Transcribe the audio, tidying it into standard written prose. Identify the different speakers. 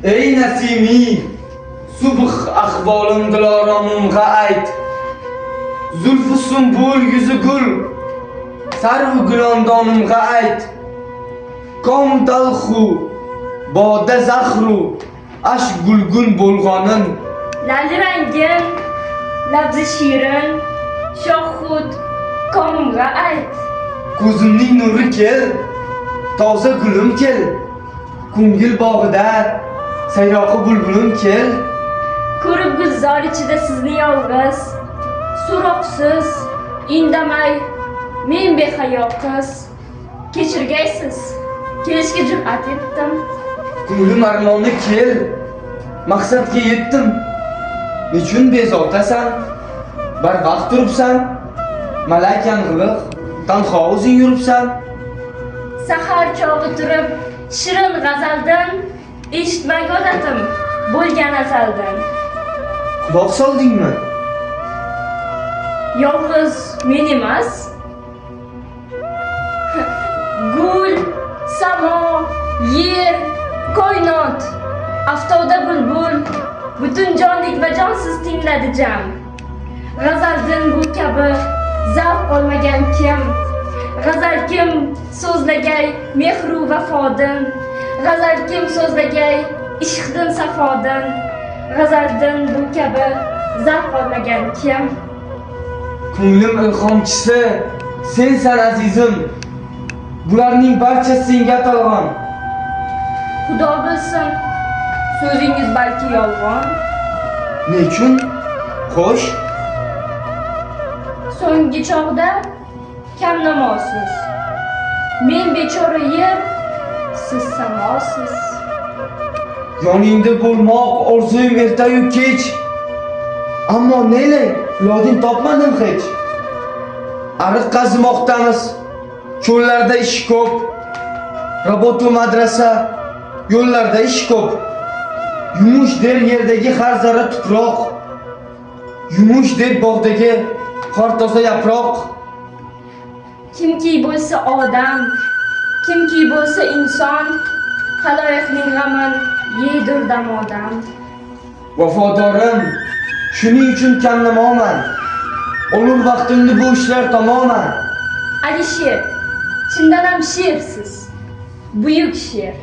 Speaker 1: Ey Nasimiy, subh ahvolim diloromimga ayt. Zulfi sumbul yuzi gul, sarvu gulondonimga ayt. Kom talxu, boda zahru, ash gulgun bo'lg'onin.
Speaker 2: Lali rangin, labzi shirin, shohhud komimga ayt.
Speaker 1: Ko'zimning nuri kel, toza gulim kel. Ko'ngil bog'ida sayroqi bulbulim kel.
Speaker 2: Ko'rib gulzor ichida sizni yolg'iz, so'roqsiz, indamay, men behayo qiz. Kechirgaysiz, kelishga jur'at etdim.
Speaker 1: Ko'nglim armoni kel, maqsadga yetdim. Nechun bezovtasan? Barvaqt turibsan? Malak yang'iliq, tanho o'zing yuribsan.
Speaker 2: Sahar chog'i turib, shirin g'azaldan eshitmak odatim bo'lgan azaldan.
Speaker 1: Quloq soldingmi?
Speaker 2: Yolg'iz men emas. Gul, samo, yer, koinot, aftoda bulbul, butun jonlik va jonsiz tingladi jam. G'azaldin bu kabi zavq olmagan kim? G'azal kim so'zlagay mehru vafodin? G'azal kim so'zlagay ishqdin safodin? G'azaldin bu kabi zavq olmagan kim?
Speaker 1: Ko'nglim ilhomchisi sensan, azizim. Bularning barchasi senga atalg'on.
Speaker 2: Xudo bilsin, so'zingiz balki yolg'on.
Speaker 1: Nechun? Xo'sh,
Speaker 2: So'nggi chog'da kam namosiz. Men bechora yer, siz samosiz.
Speaker 1: Yoningda bo'lmoq orzuyim ertayu kech. Ammo neylay, ilojin topmadim hech. Ariq qazimoqdamiz. Cho'llarda ish ko'p. Работу madrasa, yo'llarda ish ko'p. Yumush der yerdagi har zarra tuproq. Yumush der bog'dagi har toza yaproq.
Speaker 2: Kimki bo'lsa odam, kimki bo'lsa inson, xaloyiqning g'amin yeydur damodam.
Speaker 1: Vafodorim, shuning uchun kamnamoman. Olur vaqtimni bu ishlar tamoman.
Speaker 2: Alisher, chindanam shersiz. Buyuk sher.